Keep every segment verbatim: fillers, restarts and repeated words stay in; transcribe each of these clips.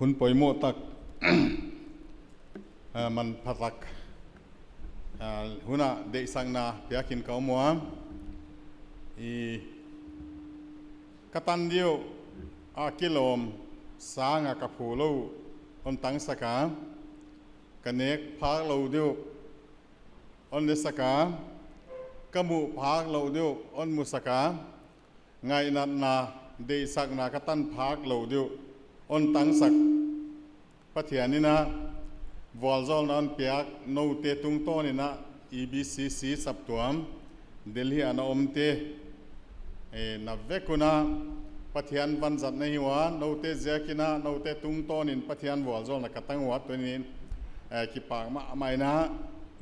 Hun poimawh tak, ah, manpha tak, ah, hunah deihsakna piakin ka om uh a, i ka tan dih uh a kilawm sanga ka phu lo uh hong tangsak a, ka nek phak lo dih uh hong nesak a, ka muh phak lo dih uh hong musak a, ngaihnatna, deihsakna ka tan phak lo dih uh hong tangsak Pathian in ah vualzawlna hong piak note tungtawn in ah E B C C saptuam Delhi ah na omte, eh, na vek un ah Pathian vanzat na hi uh a, note ziak in ah, note tungtawn in Pathian vualzawlna ka tang uh a, tuni in, eh, kipak mahmah in ah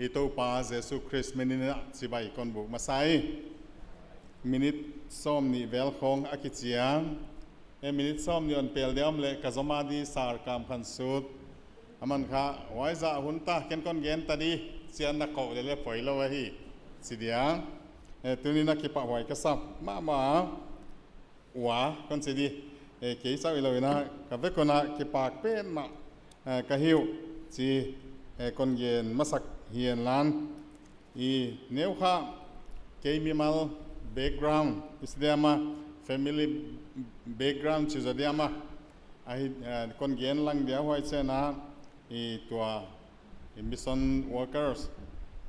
i Topa Jesu Khrist min in ah cibai kon buk masa hi. Minit sawmnih vel khawng a kici a, e, minit sawmnih hong pel deuh om leh ka zom a dih, Sar Kam Khan Sut. A man kha, huai zah hun ta, ken kon gen ta dih, ci-in na koh leh leh poi lo ahi, ci dih a. E, tuni in ah kipahhuai ka sa mahmah a, ua kon ci dih, e, kei sau hi lo in ah ka vek un ah kipak pen mah, e, ka hi uh, ci, e, kon gen masak hi hen la, i neu kha kei mimal background i ci diam a, family background ci zaw diam a, ahi, eh, kon gen lang deuh, huai ciangin ah i tua i mission workers,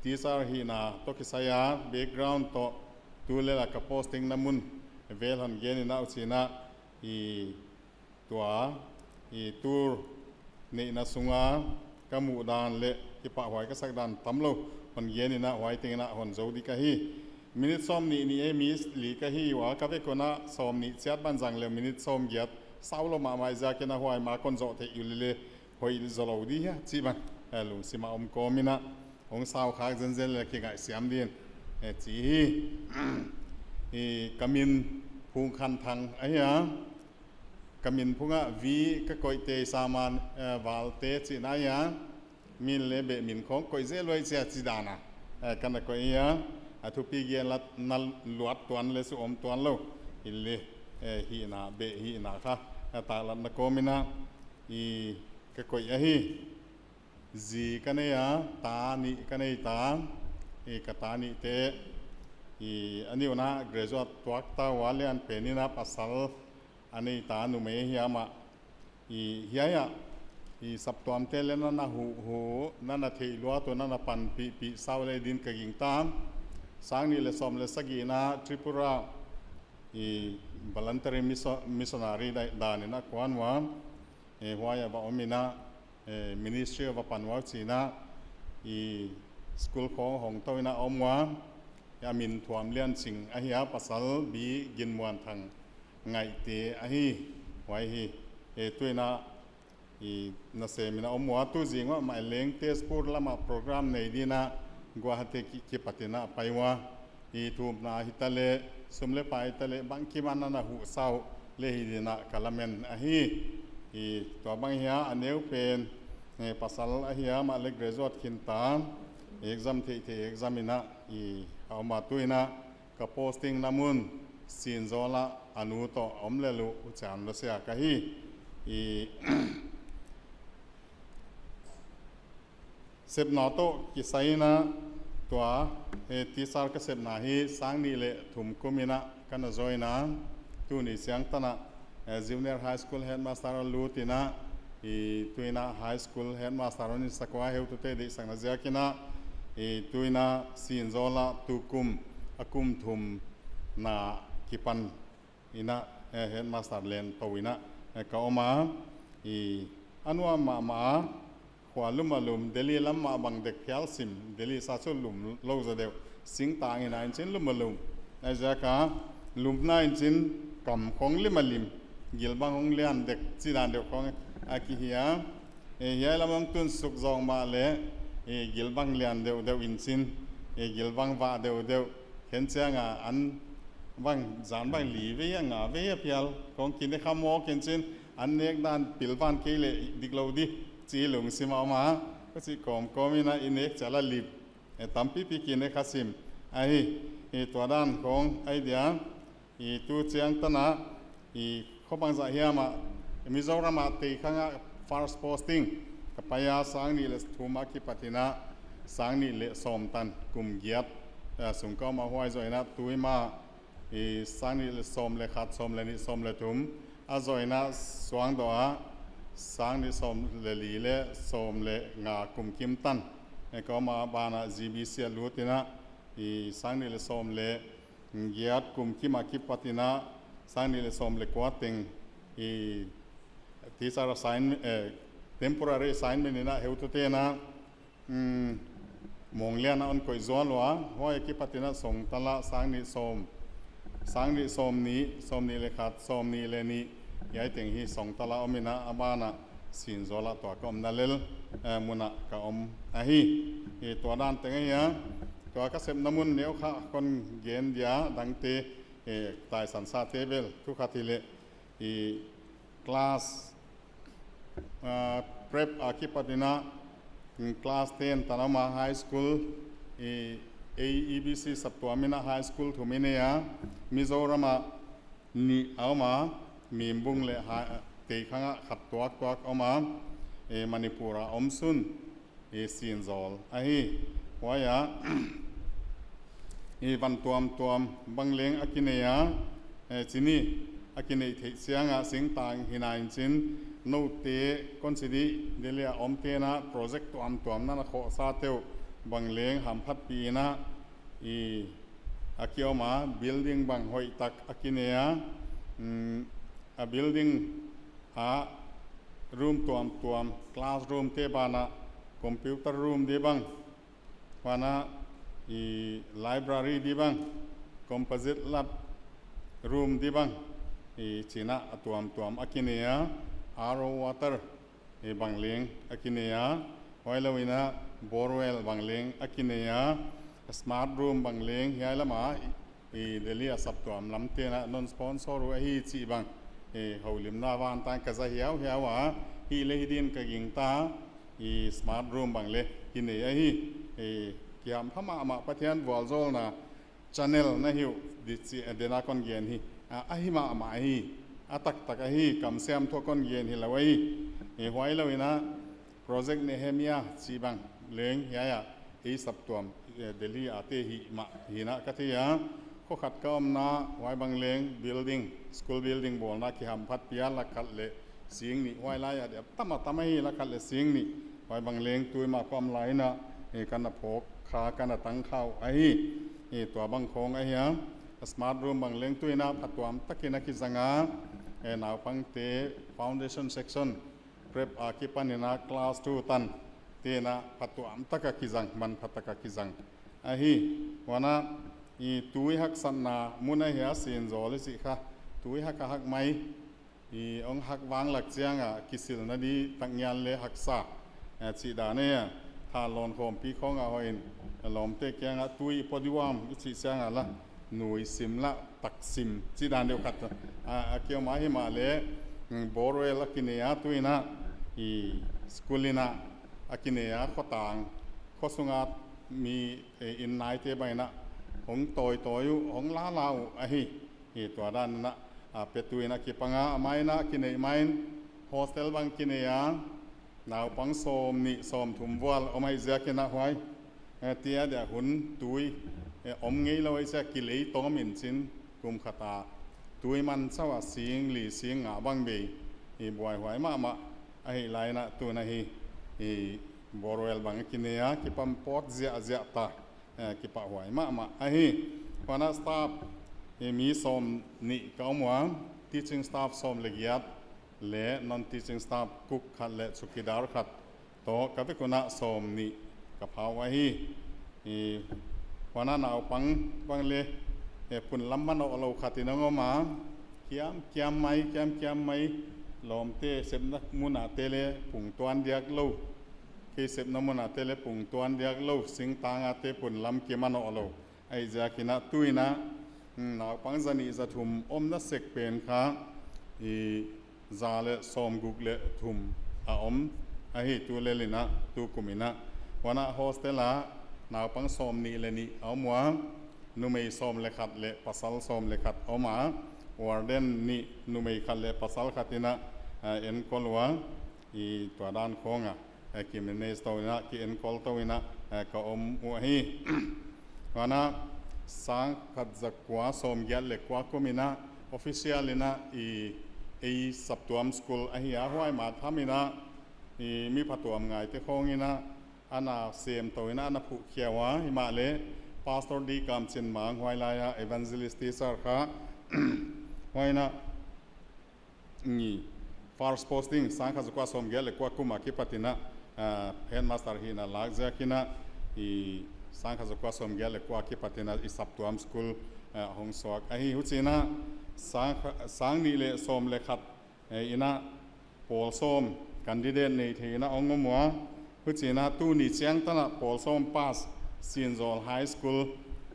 teacher hihna tawh kisai a background tawh tu leh la ka posting na mun vel hon gen in ah, uh ci-in ah i tua i tour neihna sunga ka muh dan leh kipahhuai ka sak dan tam lo hon gen in ah, huai teng in ah hon zo dih ka hi. Minit sawmnih nih, e, mi li ka hi uh a, ka vek un ah sawmnih ciat bang zang leh minit sawmgiat sau lo mahmah ziak in ah huai ma kon zawh theih uh leh leh hoih zaw lo dih hia, cih bang, e, lungsim ah om kawm in ah, hong sau khak zenzen leh kingaihsiam dih in, e, ci hi. I ka min Phung Khan Thang ahi a, ka min phung ah V ka koih tei, Saman, eh, Valte cihna ahi a, min leh beh min khawng koih zel uh ahi cia ci dan a, eh, ka na koih ahi a, a thupi gen la na luat tuan leh su om tuan lo. Hi leh, eh, hihna, beh hihna kha, eh, taklatna kawm in ah i ka koih ahi. Zi ka nei a, ta nih ka nei ta, i ka ta nihte, i a nih un ah graduate tuak ta uh a, lianpen in ah pasal a nei ta, numei ahi a mah. I hiai ah i saptuamte leh na na huh uh, na na theih luat uh, na na panpihpih sau leh ding ka gingta. Sang nih leh sawm leh sagihna Tripura i voluntary misso-, missionary da-, dan in ah kuan uh a, e, huai ah va om in ah, eh, ministry ah va pan uh a, uh ci-in ah i school khawng hong to in ah om uh a, a min Thuam Lian Cing ahi a, pasal B Gin Muan Thang Ngaihte ahi, huai hi. Eh, tu in ah i nasem in ah om uh a, tu zing mah mah leng Tezpur lam ah program nei ding in ah Guwahati ki-, kipat in ah pai uh a, i thumna hi ta leh, sum leh pai hi ta leh, bangkim a na na huh sau leh hi ding in ah ka lamen ahi. I tua bang hi a, a neu pen, eh, pasal ahi a mah leh graduate khin ta, exam theihtheih exam in ah i a om a, tu in ah ka posting na mun Sinzawl ah a nu tawh a om lel uh, uh cian lo sia ka hi. I sepna tawh kisai in ah tua, eh, teacher ka sepna hi sang nih leh thum kum in ah ka na join a, tuni ciangtan ah, eh, junior high school headmaster ah lut in ah, i tu in ah high school headmaster hong sak uh a, heutute deihsakna ziak in ah, i tu in ah Sinzawl ah tu kum, a kum thumna kipan in ah, eh, headmaster len to in ah, eh, ka om a, i a nuam mahmah a, khua lum a lum, Delhi lam mah bang dek phial sim, Delhi sa cu lum lo zaw deuh, singtang in ah in cin lum a lum. Ahi ziak a, lumna in cin kam khawng lim a lim, gil bang hong lian dek, ci dan deuh khawng a kihi a. E, hiai lam hong tun suk zawk mah leh, e, gil bang lian deuhdeuh in cin, e, gil bang vah deuhdeuh, khen ciang a an bang, zan bang li vei a, nga vei a phial khawng kine kha mawk in cin, an nek dan pilvan kei leh dik lo dih, ci lungsim a om a, ka cih kawmkawm in ah i nek ciang a lim, e, tampipi kine kha sim. Ahi, i tua dan khawng ahi dia, i tu ciangtan ah, i khuabang zah hiam ah, Mizoram ah teikhang ah First posting ka pai a, sang nih le thum a kipatin ah sang nih le sawm tan kum giat, eh, sung ka om a, huai zawh in ah tui mah i sang nih le sawm le khat, sawm le nih, sawm le thum a zawh in ah suangdawh ah sang nih sawm le li le sawm le nga kum kim tan, eh, ka om a, banah G B C a lut in ah i sang nih le sawm le giat kum kim a kipatin ah sang nih le sawm le kua teng i teacher assignment, eh, temporary assignment in ah heutute in ah, um, Mawng Lian ah hong koih zual uh a, huai a kipatin ah sawngtal ah sang nih sawm, sang nih sawm nih, sawm nih le khat, sawm nih le nih, hiai teng hi sawngtal ah om in ah, a banah Sinzawl ah tua ka omna lel, eh, mun ah ka om ahi. Eh, tua dan teng ahi a, tua ka sepna mun neu kha kon gen dia, dangte, eh, taisan sate bel thu khat hi leh, i class, ah, prep a kipatin ah, mm, class ten tan a om a, high school, i A E B C saptuam in ah high school thum i nei a, Mizoram ah nih a om a, Mimbung le ha-, Teikhang ah khat tuaktuak om a, eh, Manipur a om sun i Sinzawl ahi. Huai ah i van tuamtuam bang leng a kinei a, eh, cini a kinei theih ciang ah singtang hi nai in cin, note kon ci dih, Delhi a omte in ah project tuamtuam na na khawhsate uh bang leng hamphatpih in ah i a kiom a, building bang hoihtak a kinei a, mm, a building ah room tuamtuam, classroom te banah computer room di bang, banah i library di bang, composite lab room di bang, i ci in ah a tuamtuam a kinei a, R O water, i bang leng a kinei a, huai lo in ah borewell bang leng a kinei a, smart room bang leng hiai lam ah i, i Delhi a saptuam lamte in ah non sponsor uh ahi cih bang, i holimna vantan ka za hiauhiau a, hih le hi din ka gingta, i smart room bang le kinei ahi, i kihampha mahmah Pathian vualzawlna channel na hi uh di ci, eh, dena kon gen hi. A, ahi mahmah ahi. A taktak ahi, kamsiam thu a kon gen hi lo ahi. Eh, huai lo in ah Project Nehemiah ci bang leng hiai ah ei saptuam, eh, Delhi a te hi mah hi in ah ka thei a. Khua khat ka omna, huai bang leng building, school building bawlna kihamphatpih a, lak khat le sing nih, huai lai ah deuh tam a tam ahi, lak khat le sing nih. Huai bang leng tui mah ka om lai in ah, eh, ka na phawk kha, ka na tang kha uh ahi. Eh, tua bang khawng ahi a. Smart room bang leng tui in ah phatuam takin a kizang a, eh, naupangte foundation section prep a kipan in ah class two tan te in ah phatuam tak a kizang, manpha tak a kizang ahi. Huan ah i tui haksatna mun ahi a, Sinzawl i cih kha tui hak a hak mai. I hong hak vanglak ciang ah kisilna di tak ngian le haksa, eh, cih dan ahi a. Tha lawn khawmpi khawng ah hoih in, lawmte kiang ah tui i pua di uam i cih ciang ah la, nui sim la, tak sim cih dan deuh khat a, a kiom a, hi mah le, mm, borewell a kinei a, tui in ah i school in ah a kinei a, khuatang, khua sung a mi, eh, inn naite bang in ah hong tawitawi uh, hong lala uh ahi. I tua dan in ah, a, petu in a kipang a, a mai in ah kinei mai in, hostel bang kinei a, naupang sawm nih sawm thum vual om ahih ziak in ah huai, eh, tia dia hun tui, eh, om ngei lo ahih ziak kilei tawm in cin, kum khat a tui man chauh a sing li sing nga bang bei, i buaihuai mahmah ahih lai in ah tun ahi, i borewell bang a kinei a, kipam pawt ziahziah ta, eh, kipahhuai mahmah ahi. Huan ah staff, eh, mi sawm nih ka om ua, teaching staff sawm le giat le non teaching staff, cook khat le chowkidar khat tawh ka vek un ah sawm nih ka pha uh ahi. I huan ah naupang bang le, eh, punlam manawh lo khat in hong om a, kiamkiam mai, kiamkiam mai, lawmte sepna mun ah te le pungtuan diak lo, kei sepna mun ah te le pungtuan diak lo, singtang ah te punlam kimanawh lo ahih ziak in ah tui in ah, mm, naupang za nih za thum omna sek pen kha i za le sawmguk le thum a om ahi, tu lel in ah, tu kum in ah. Huan ah hostel ah naupang sawm nih le nih a om ua, numei sawm le khat le pasal sawm le khat a om a, warden nih, numei khat le pasal khat in ah, a, enkol ua, I tua dan khawngah, eh, ki-manage to inah, ki-enkol to inah, eh, ka om uh ahi. Huanah sangkhat zakua sawmgiat le kua kum inah official inah i ei saptuam school ahi a, huai ma tham inah i mi phatuam ngaite khawng inah a na semto inah a na phuhkhia uh a, himah le Pastor D Kamcin Mang huai lai-ah evangelist teacher kha huai inah ngi first posting sangkhat zakua sawmgiat le kua kum a kipat inah, ah, headmaster hihna lak ziak inah i sangkhat zakua sawmgiat le kua kipat inah i saptuam school, ah, hong suak ahi. Huci inah sang, sang nih le sawm le khat, eh, inah pawl sawm candidate nei thei inah hong om uh a, huci inah tuni ciangtan ah pawl sawm pass Sinzawl High School,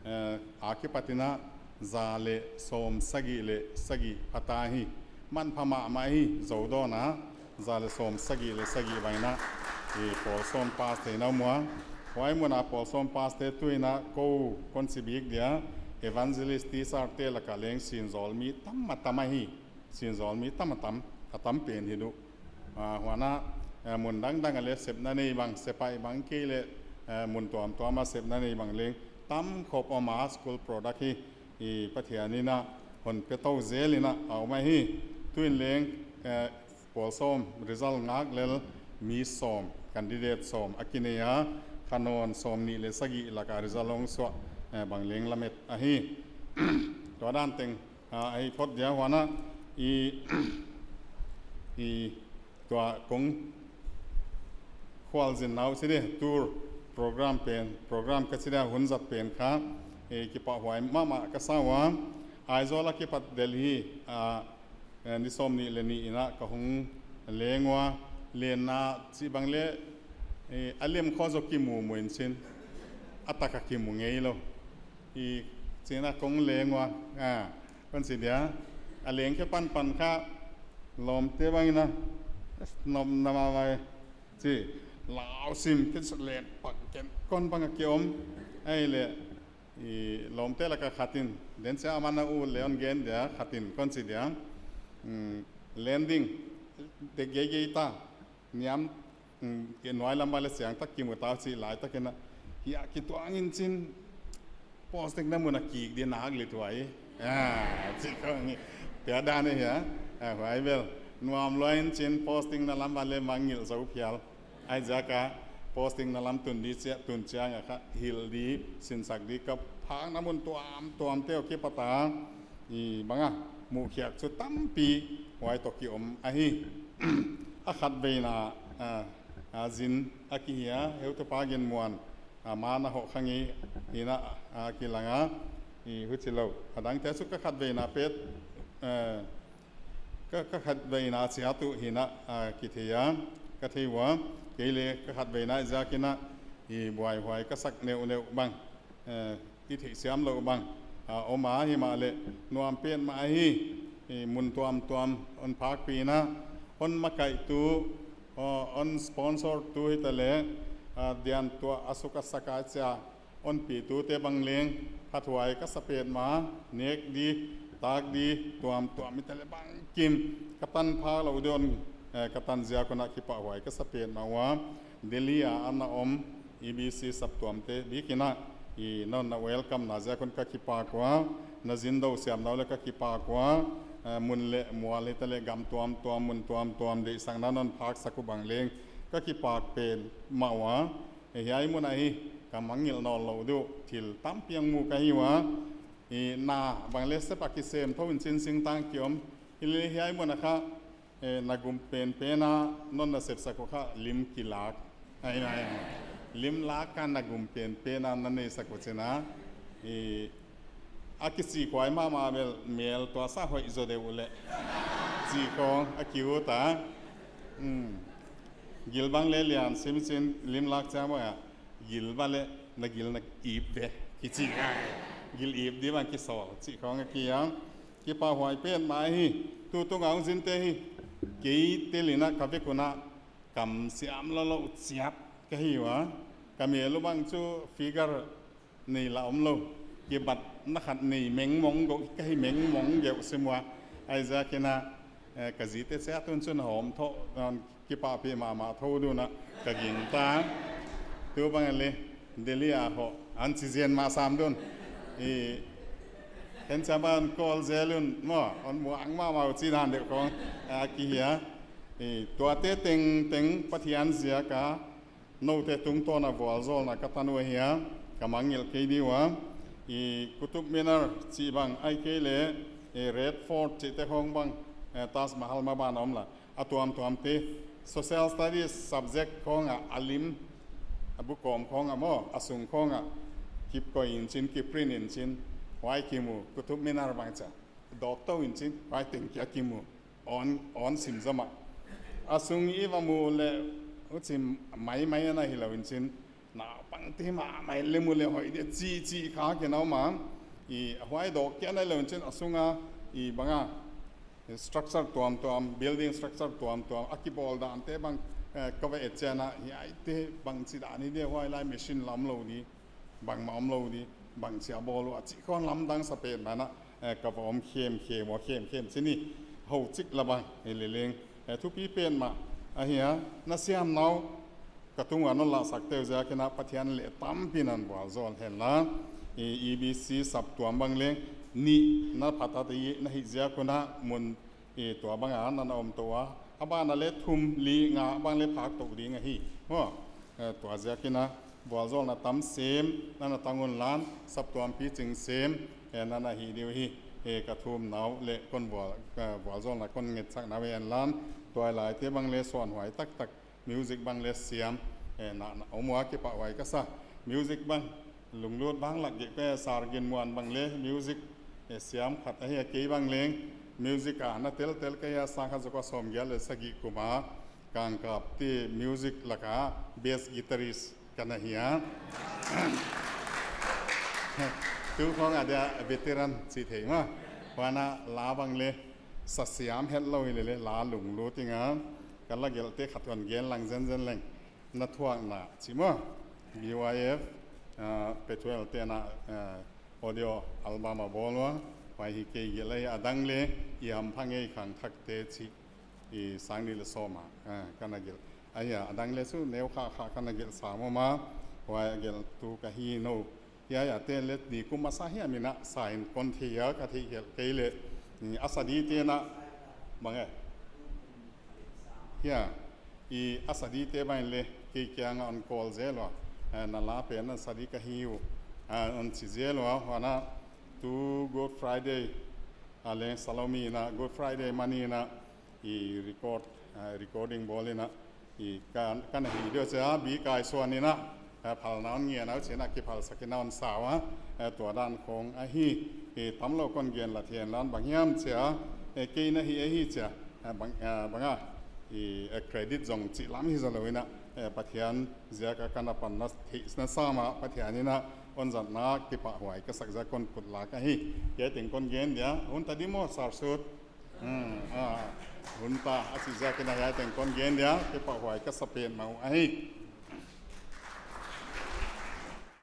eh, a kipat inah za le sawm sagih le sagih pha ta hi. Manpha mahmah hi, Zo dawn ah za le sawm sagih le sagih bang inah i pawl sawm pass te inah om uh a. Huai mun a pawl sawm pass te tu inah ko kon ci bik dia, evangelist teacher te lakah leng Sinzawl mi tam a tam ahi. Sinzawl mi tam a tam, a tam pen hi duh. Ah, huanah, eh, mun dangdang ah le sepna nei bang, sepaih bang kei le, eh, mun tuamtuam ah sepna nei bang leng tam khop om a, school product hi. I Pathian inah hon pia to zel inah a om ahi. Tu in leng, eh, pawl sawm result ngak lel mi sawm, candidate sawm a kinei a, kha nawn sawm nih le sagih lakah result hong suah, eh, bang leng lamet ahi. Tua dan teng ah, ahi phot dia huanah i, i tua kong khualzin nau si de, tour program pen, program ka ci dia hun zat pen kha, eh, kipahhuai mahmah ka sa uh a. Aizawl a kipat Delhi ah, eh, ni sawm nih le nih inah ka hong leng uh a, lenna cih bang le, eh, a lem khawng zaw kimu mu in cin, a tak a kimu ngei lo. I cina kong leng uh a, ah, kon ci dia, a leng khia panpan kha lawmte bang inah nopna mahmah ci, lausim kei len pak ken kon bang a kiom. Ahi le i lawmte lakah khat in, den cia a man a u le on gen dia, khat in kon ci dia, mm, landing te geigei ta, niam, mm, ke nuai lam bang le siang tak kimu ta uh cih laitak inah, hiah kituang in cin posting na mun a kik di nak lit huai. Ah, cih khawng hi. Tua dan hi a. Ah, huai bel nuam lua in cin posting na lam bang le mangngilh zo phial. Ahi ziak a posting na lam tun di ciah, tun ciang a kha hilh di, sinsak di ka phakna mun tuamtuam te uh kipat a i bang a muhkhiak cu tampi huai tawh kiom ahi. A khatveina, ah, ah, zin a kihi a, heutupa Gin Muan, ah, man a hawh kha ngei hi inah, ah, kilang a, i huci lo. A dangte cu ka khatveina pet, eh, ka, ka khatveina ciat uh hi inah, ah, kithei a, ka thei uh a, kei le ka khatveina ziak inah i buaihuai ka sak neuhneuh bang, eh, i theihsiam loh bang, ah, om a, himah le nuam petmah ahi. I mun tuamtuam hon phakpi inah, hon makaihtu, ah, hon sponsor tu hi ta le, ah, diantuah a suk a sak a cia hon pitu te bang leng phathuai ka sa petmah a, nek di, tak di, tuamtuam hi ta le bangkim ka tan phak loh di hon, eh, ka tan ziak un ah kipahhuai ka sa petmah uh a. Delhi a an a om E B C saptuamte bik inah i non na welcome na ziak un ka kipak uh a, na zin do siamna uh le ka kipak uh a, eh, mun le mual hi ta le gam tuamtuam, mun tuamtuam deihsakna non phaksak uh bang leng ka kipak petmah uh a. Eh, hiai mun ah hi ka mangngilh nawn loh di uh thil tampi hong mu ka hi uh a. I na bang le sep a kisem tho in cin singtang kiom. Hi le hiai mun ah kha, eh, na gum penpen a non na sepsak uh kha lim kilak. Ai, ai, ai. Lim lak kha na gum penpen a na neisak uh cin a. I, a kisik huai mahmah bel mel tuasa hoih zaw deuh uh leh. Cih khawng a ki-ut a. Hmm. Gil bang le lian sim cin lim lak ciang bang a. Gil bang le na gil na ip ve. Kici ngai. Gil ip di bang kisawl. Cih khawng a ki-am. Kipahhuai petmah hi. Tutung a hong zinte hi. Kei tel inah ka vek un ah kam siam lolo ciat ka hi uh a. Ka mel uh bang cu figure nei la om lo. Kibatna khat nei mengmong go ka hi mengmong geuh sim uh a. Ahi ziak inah Eh, ka zite ciat un cun hawm thawh, an kipahpih mahmah tho dun ah ka ging ta. Tu bang le Delhi ah hawh an ci zian mah sam dun. I hen ciang bang an kawl zel un maw, an muang mahmah uh ci dan deuh khawng a kihia. I tuate tengteng Pathian ziak a note tungtawn a vualzawlna ka tan uh ahi a, ka mangngilh kei dih uh a. I Qutub Minar cih bang, ahih kei leh i Red Fort cihte khawng bang, eh, Taj Mahal maban a om la, a tuamtuamte Social Studies subject khawngah a lim, a bukawm khawngah maw, a sung khawngah kipkoih in cin, kiprint in cin, huai kimu, Qutub Minar bang ciah dawkto in cin, huai teng kia kimu, awn, awn simzom ah. A sung i va muh leh huci maimai ana hi lo in cin, naupangte mahmah le mu le hoih deuh cihcih kha kina om a. I huai dawk kia na hi lo in cin a sunga i banga structure tuamtuam, building structure tuamtuam a kibawl dante bang, eh, ka va et ciangin ah hiaite bangci dan hi deuh, huai lai machine la om lo dih, bangmah om lo dih, bangci a bawl uh a cih khawng lamdang sa petmah in ah, eh, ka va om khemkhem uh a, khemkhem ci ni, ho cik la bang hi leleng. Eh, thupi petmah ahi a, na siamna uh ka tungah non lahsakte uh ziakin ah Pathian leh tampi in vualzawl hen la. I E B C saptuam bang leng nih na phat a, i na hih ziak un ah mun i tua banga nana om to a, a bana le thum li nga bang le phak to ding ahi maw. Eh, tua ziakin ah vualzawlna tam sem nana tang un la, saptuampi cing sem, eh, nana hih dih uh hi. Eh, ka thumna uh le kon vual, eh, vualzawlna kon ngetsakna uh hi hen la, tuailaite bang le suanhuai taktak, music bang le siam, eh, na, na om uh a kipahhuai ka sa. Music bang lunglut vang lak gik pe Sar Gin Muan bang le music, eh, siam khat ahi a, kei bang leng music a na teltel ka hi a, sangkhat zakua sawmgiat le sagih kum a Kangkapte music laka bass guitarist ka na hi a. Tu khawng a dia veteran cih theih maw. Huan ah la bang le sa siam het lo hi lele, la lunglut ing a, ka la gelhte khat hon gen lang zenzen leng, na thuakna cih maw. B Y F, ah, Pethuel te na, ah, audio album a bawl uh a, huai hi kei gelh ahi a, dang le i hampha ngei khangthakte cih i sang nih le sawm a, ah, ka na gelh ahi a, a dang le cu neu khahkhah ka na gelh sam om a, huai a gelhtu ka hi no. Hiai a te le ni kum masa hiam in ah sa in kon thei a, ka theih hial kei leh, mm, a sa dite na bang e. Hia, i a sa dite bang le kei kiangah on call zel uh a, eh, na la pen a sa di ka hi uh, ah, on ci zel uh a, huan ah tu Good Friday a leng Salomi in ah Good Friday mani in ah i record, ah, recording bawl in ah, i kan, kan hih deuh cia, bi kai suan in ah, ah, phalna on ngian au cin ah, kiphalsak in ah on sau a, ah, tua dan khawng ahi. I tam lo kon gen la thian lan bang hiam cia, eh, kei na hi ahi cia, ah, bang, ah, bang a, i, eh, credit zong cih lam hi zaw lo in ah, eh, Pathian ziak a ka na pan na theih na sam a, Pathian in ah on zatna kipahhuai ka sak ziak kon kutlak ahi. Kei teng kon gen dia, hun ta di maw, Sarsut? Hmm, ah, hun ta, a cih ziakin ah hiai teng kon gen dia, kipahhuai ka sa petmah uh ahi.